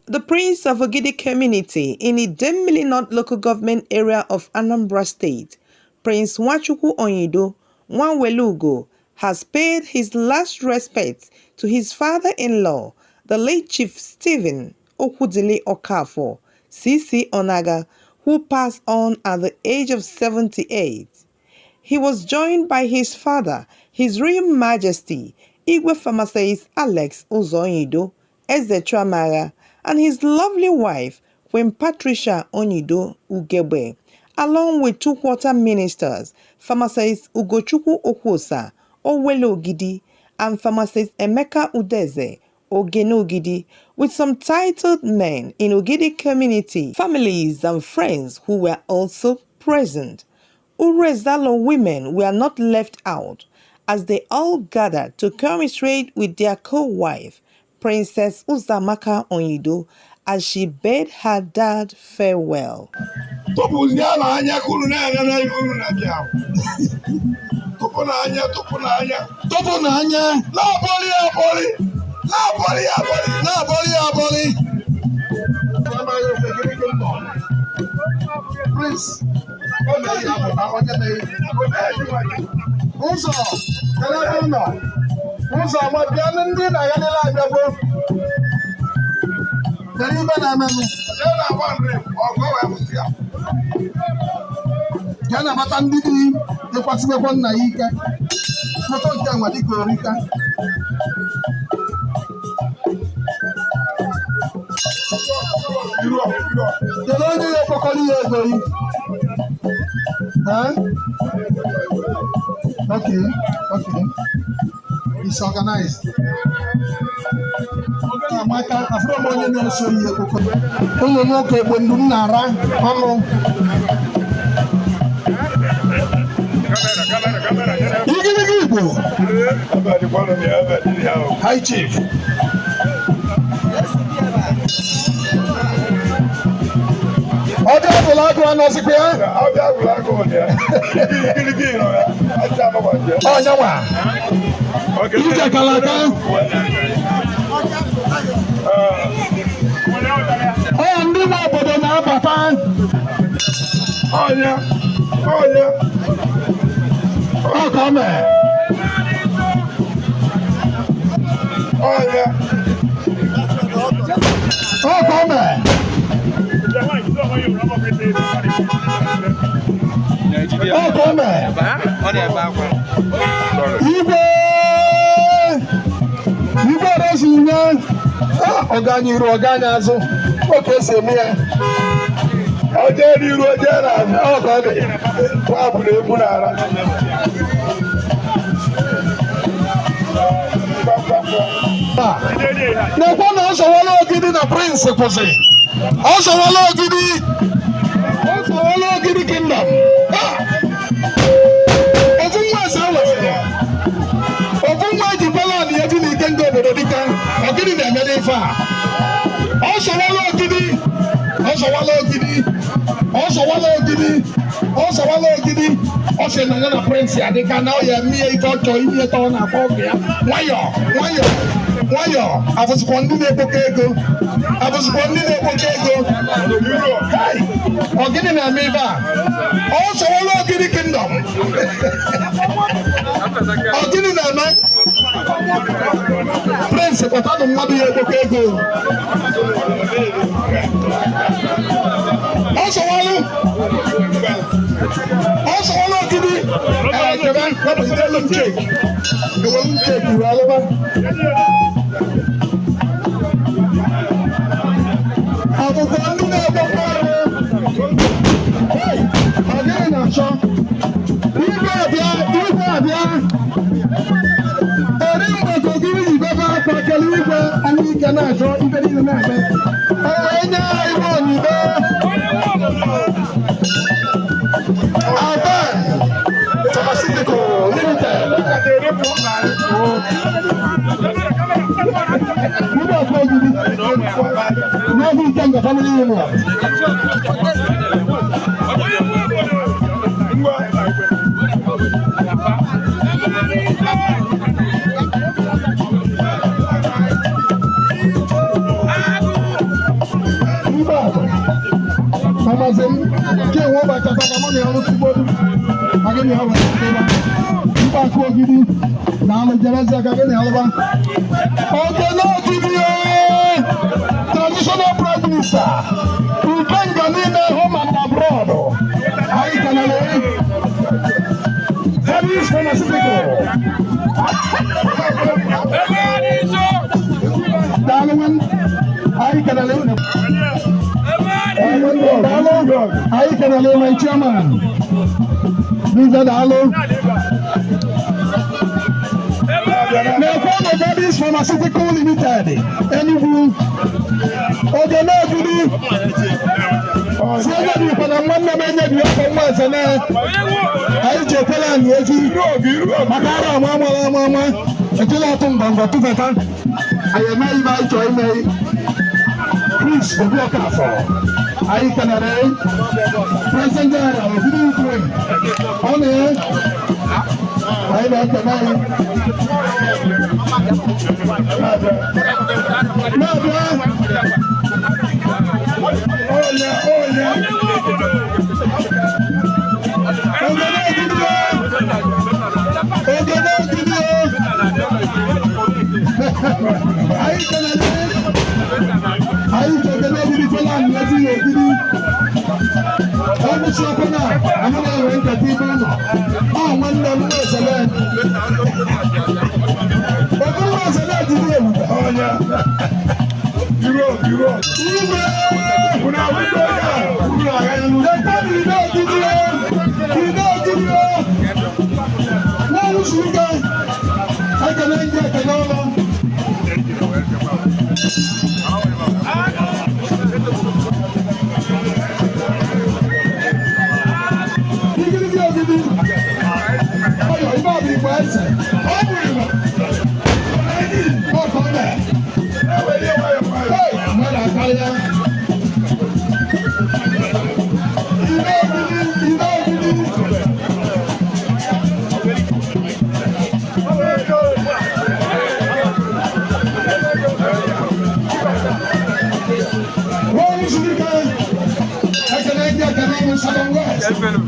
The Prince of Ogidi community in Idemili North local government area of Anambra State, Prince Nwachukwu Onyido, Nwawelu Ugo, has paid his last respects to his father-in-law, the late Chief Stephen OKWUDILI OKAFOR, CC Onaga, who passed on at the age of 78. He was joined by his father, His Royal Majesty, Igwe Pharmacist Alex Onyido, Eze and his lovely wife, Queen Patricia Onyido Ugebe, along with two quarter ministers, Pharmacist Ugochukwu Okwosa, Owelu Ogidi, and Pharmacist Emeka Udeze, Ogene, with some titled men in Ogidi community, families and friends who were also present. Urezalo women were not left out, as they all gathered to commiserate with their co-wife, Princess Uzamaka Onyido, as she bade her dad farewell. Yana batandidi de kwasibe na yika moto ntanwa diko rika Deloni yo kokoli ego yi Okay it's organized Amaka afro mo nyo so yi kokoli Onyo mo ko egbe ndu nara onu Hi Chief. Ọjọ́ Bùlágù ọ̀nà ọ̀sìnkú ya? Ọjọ́ Bùlágù ọ̀nà ya. Ọ̀nyá wà. Ìjẹ kàlàkà. Ọ̀yà ndị nọ obodo na-abata. Ọ̀nyá. Come on. Oh, yeah. Oh, come on. Oh, come on. Organizo. Okay, say me. Ọjọ́ ìrú ọjọ́ ìrànà ọkọ̀ ọdẹ̀ wà bùrẹ̀ èmúra ara. N'ekwe na ọsọwọlọ Ogidi na Prince kwụsị. Ọsọwọlọ Ogidi Kingdom. Ofu nwa ese awasịrị. Ofu nwa eji bọlọd ya ji n'ike ndị obodo dịka Ogidi na-emede ife a. Ọsọwọlọ Ogidi. Ọsẹ na ya na Prince adịka na ọ ya mmie ike ọchọ ihe tọ na afọ ọgụ ya. Nwayọ. Afụsịkwa ndị na-ekpoke ego. Ogidi na-eme ibe a. Ọsọwọlọ Ogidi Kingdom. Ogidi na-eme. Prince kpọtadụ mmadụ ya ekpoke ego. Ọsọwọlọ Ogidi. Kẹ̀mẹ́ lọ́pọ̀ sí tẹ́lẹ̀ cake. Ìwọ̀n cake ìwà lọ́wọ́. Àbùkù ọdún náà gbọ́gbọ́ ọ̀rọ̀. Ogidi na-achọ. Igwe abịa. Eri mgbe ka Ogidi yi bebe akwa kele igwe anyị ike na-achọ ibe niile na-eme. Enye Igwe Onyido. halu tibodu. Agani halu tibodu. Ipa ko gidi. Namu jaraza agani halu ba. Okay, no video. Traditional prime minister. Ukenga nina home and abroad. Ayi kanale. That is pharmaceutical. Darling, ayi kanale. Ayi kanale, my chairman. Mr. Dalo. That is pharmaceutical limited. Anywho, okay, no good. Sasa ni pana mwana mwenye kwa mwanza na aijepela nyezi makara mama etela tumbango tufeta ayemai ba join Chris OKAFOR ayi kanare president of the Ukraine on ayi ba kanare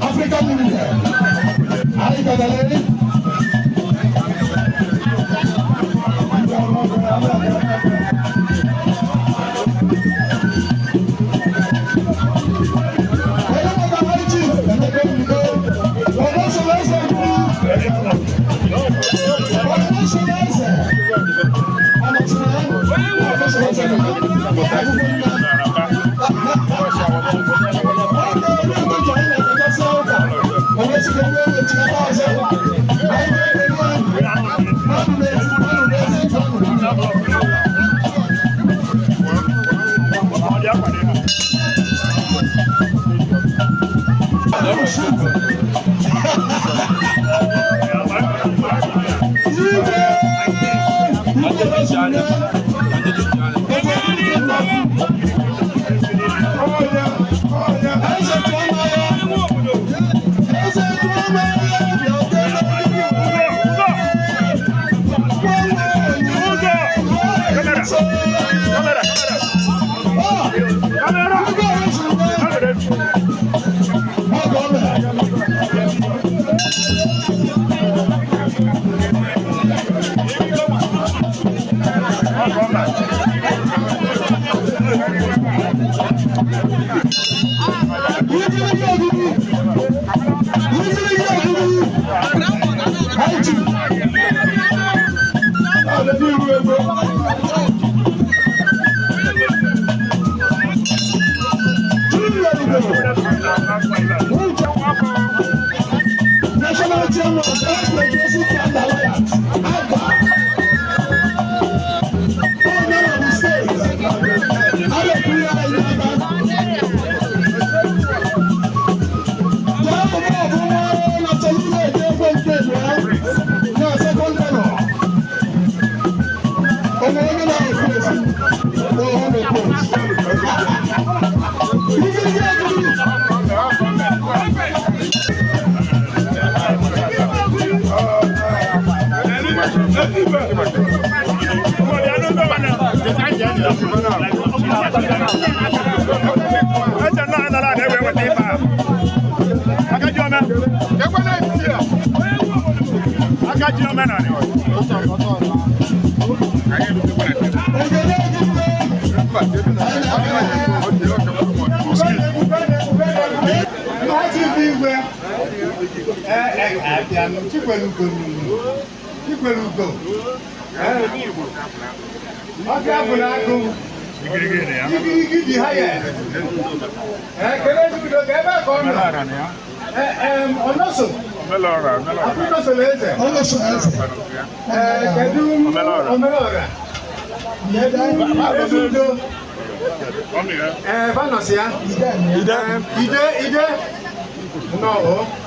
African Union. Ayi kanale. National Chairman of Progressive and Alliance, AGA. Owner of the state, Aleluya Ilaba. Jàmbá bọ̀ fún wọn láti ilé ìjọba ìgbésẹ̀ ní ọ̀sẹ̀ tó ń tẹ̀lé. Ọmọ omi náà ń pèsè, ọmọ mi pèsè. I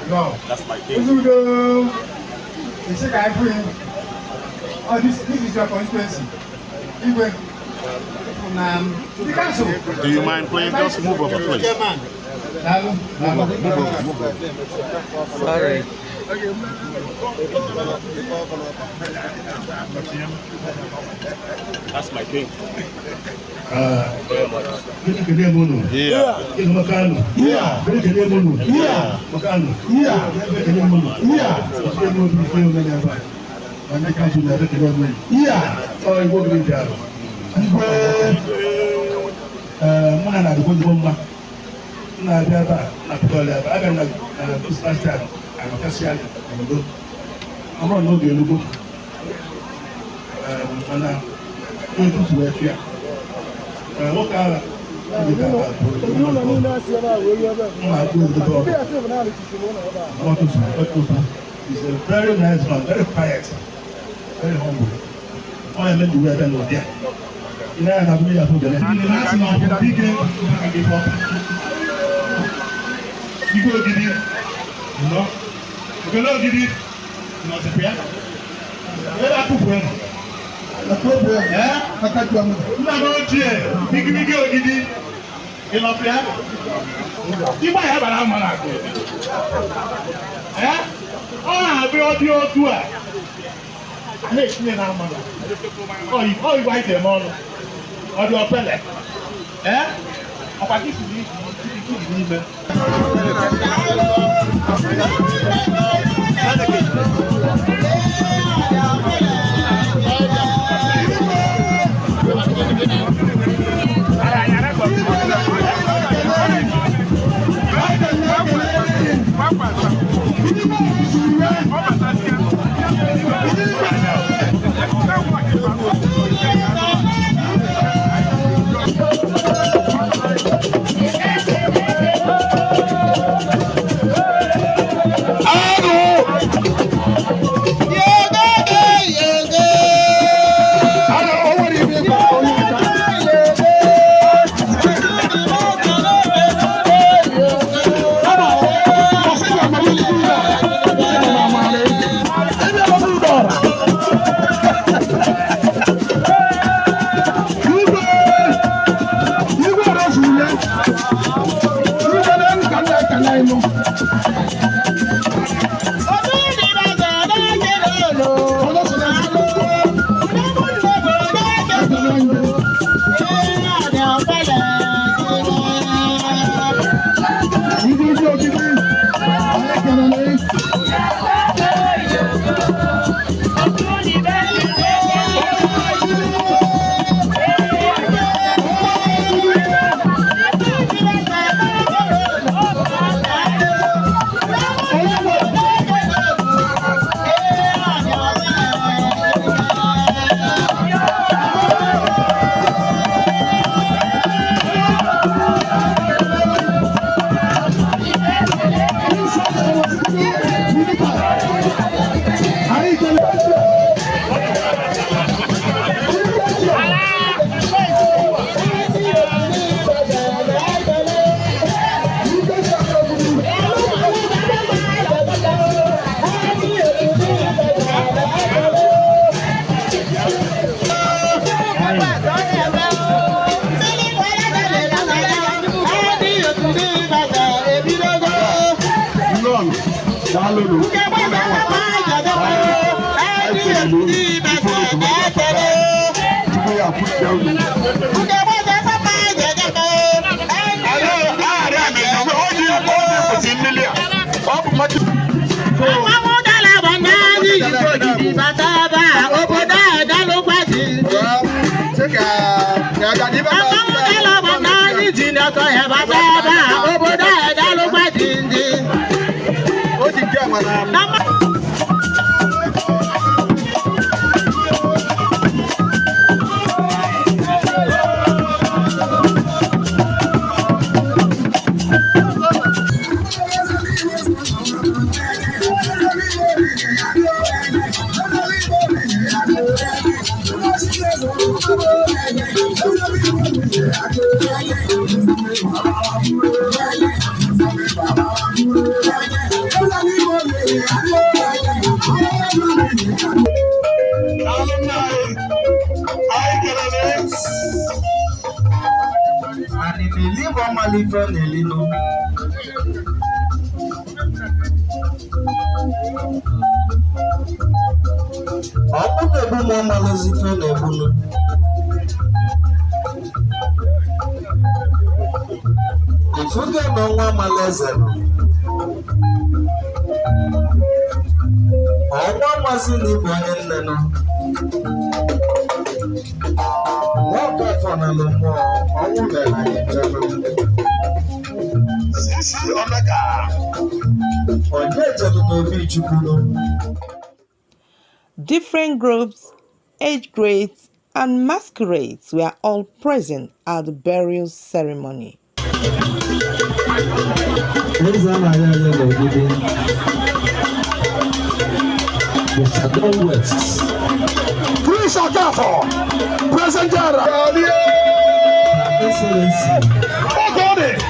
No. That's my game. Oh, this is your constituency. The council. Do you mind playing? Just move over, please. Move over. Sorry. That's my game. Yeah. He's a very nice man, very quiet, very humble. I am in the way and there. You know, I have made a problem. The last man, the big game, you go get it, you know. You go get it, you know, the prayer. Where are you? The problem, eh? I can't do it. You are not here. You go get it. You know, prayer. You might have an man. Eh? Oh, be all the old tour. Let's see now, man. Oh, you write them all. Or your pellet. Eh? Or what is it? So Different groups, age grades, and masquerades were all present at the burial ceremony. Please, OKAFOR, present general. Ogode.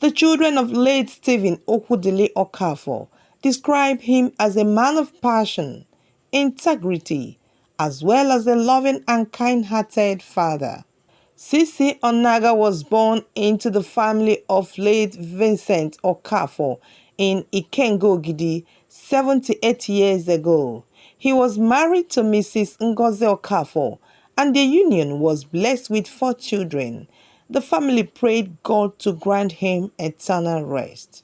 The children of late Stephen OKWUDILI OKAFOR describe him as a man of passion, integrity, as well as a loving and kind-hearted father. Sisi Onaga was born into the family of late Vincent Okafor in Ikengogidi 78 years ago. He was married to Mrs. Ngozi Okafor, and the union was blessed with 4 children. The family prayed God to grant him eternal rest.